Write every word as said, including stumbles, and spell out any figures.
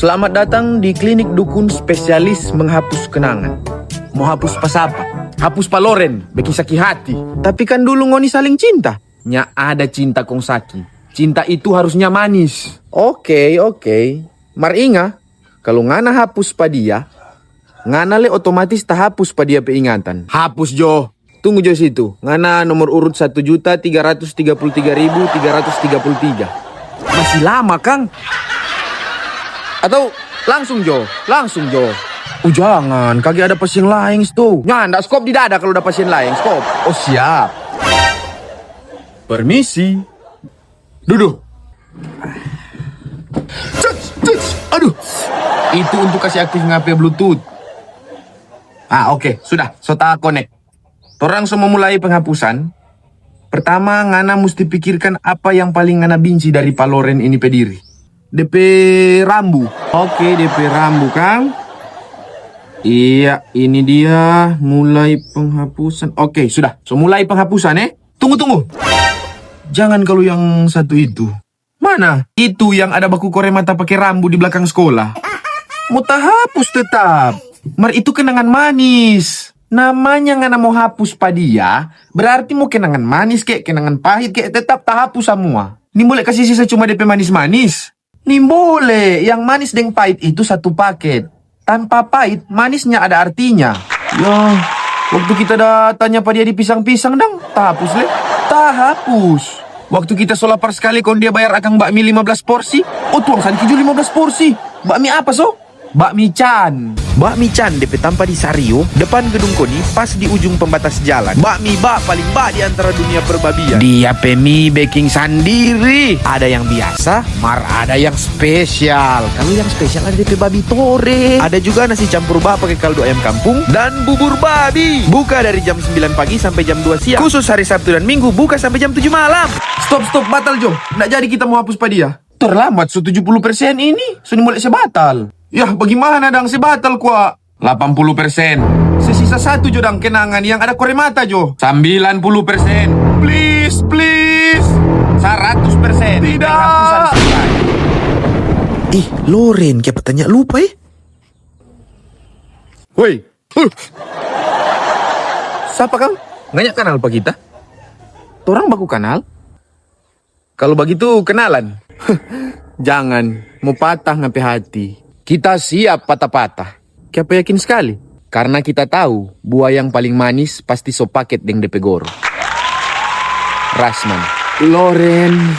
Selamat datang di klinik dukun spesialis menghapus kenangan. Mo hapus pa sapa? Hapus pa Loren, beking saki hati. Tapi kan dulu ngoni saling cinta. Nya ada cinta kong saki. Cinta itu harusnya manis. Oke, oke. Mar inga, kalu ngana hapus pa dia, ngana lei otomatis tahapus pa dia pe ingatan. Hapus jo. Tunggu jo situ. Ngana nomor urut satu juta tiga ratus tiga puluh tiga ribu tiga ratus tiga puluh tiga. Masih lama, kang? Atau langsung jo? Langsung jo. Oh, jangan. Kage ada pasien laeng, sto. Nyanda, skop di dada kalu ada pasien laeng, skop. Oh, siap. Permisi. Dudu. Cuts, cuts. Aduh. Itu untuk kasi aktif ngape Bluetooth. Ah, oke, sudah. So ta konek. Torang so mo mulai penghapusan. Pertama, ngana musti pikirkan apa yang paling ngana binci dari pa Loren ini pe diri. De pe rambu. Oke, de pe rambu, kang. Iya, ini dia. Mulai penghapusan. Oke, sudah. So mulai penghapusan, eh. Tunggu, tunggu. Jangan kalu yang satu itu. Mana? Itu yang ada baku kore mata pake rambu di blakang skola. Mo tahapus tetap. Mar itu kenangan manis. Namanya ngana mo hapus pa dia, berarti mo kenangan manis kek, kenangan pahit kek, tetap tahapus samua. Nimbole kasi sisa cuma de pe manis-manis. Nimbole, yang manis deng pahit itu satu paket. Tanpa pahit, manisnya ada artinya. Ya, waktu kita da tanya pa dia di pisang-pisang dang, tahapus le? Tahapus. Waktu kita so lapar skali kong dia bayar akang bakmi lima belas porsi, oh tuang sadiki jo lima belas porsi. Bakmi apa so? Bakmi Chan. Bakmi Chan de pe tampa di Sario, depan gedung koni, pas di ujung pembatas jalan. Bakmi ba paling ba di antara dunia perbabian. Dia pe mi beking sandiri. Ada yang biasa, mar ada yang spesial. Kalu yang spesial ada de pe babi tore. Ada juga nasi campur ba pake kaldu ayam kampung dan bubur babi. Buka dari jam sembilan pagi sampe jam dua siang. Khusus hari Sabtu dan Minggu buka sampe jam tujuh malam. Stop, stop, batal jo. Nda jadi kita mo hapus pa dia. Terlambat so tujuh puluh persen ini, so nimbole se batal. Yah, bagimana dang se batal kwa? Delapan puluh persen. Se sisa satu jo dang kenangan yang ada kore mata jo. Sembilan puluh persen. Please, please. Seratus persen. Tidak. Penghapusan selesai. Ih, Loren, kiapa tanya lupa, eh? Woi. Huh. Sapa kang? Nganya kanal pa kita? Torang baku kanal? Kalu bagitu, kenalan. Jangan, mo patah ngape hati. Kita siap patah-patah. Kiapa yakin skali? Karna kita tau, bua yang paling manis pasti so paket deng de pe goro. Rasman. Loren.